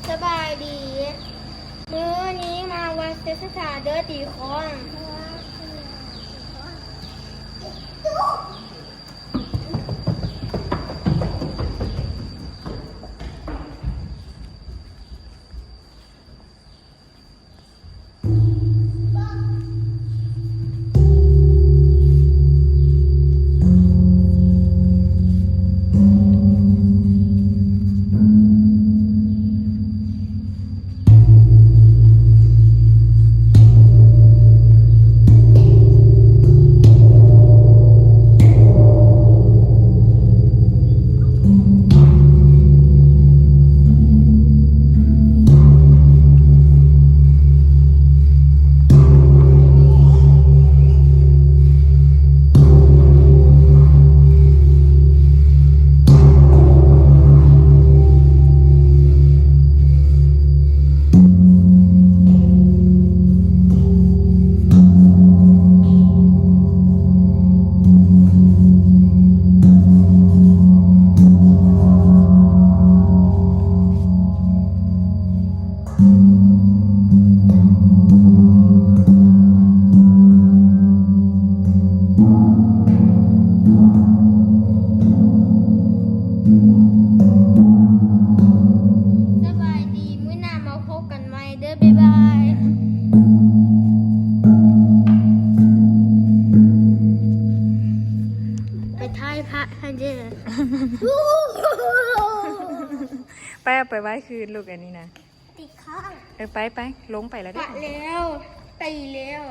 ສະບາຍດີ ມື້ນີ້ມາວັດເຊສຖາເດີຕີຄອງ. ສະບາຍດີ ມື້ໜ້າມາພົບກັນໃໝ່ເດີ ບາຍບາຍ. ໄປຖ່າຍພະໃຫ້ເດີ. ໄປ ເອົາໄປໄວ້ຄືນລູກ ອັນນີ້ນະ ຕິດຂ້າງ. ເອີ ໄປ ໄປ ລົງໄປແລ້ວເດີ ປະແລ້ວ ໄປແລ້ວ.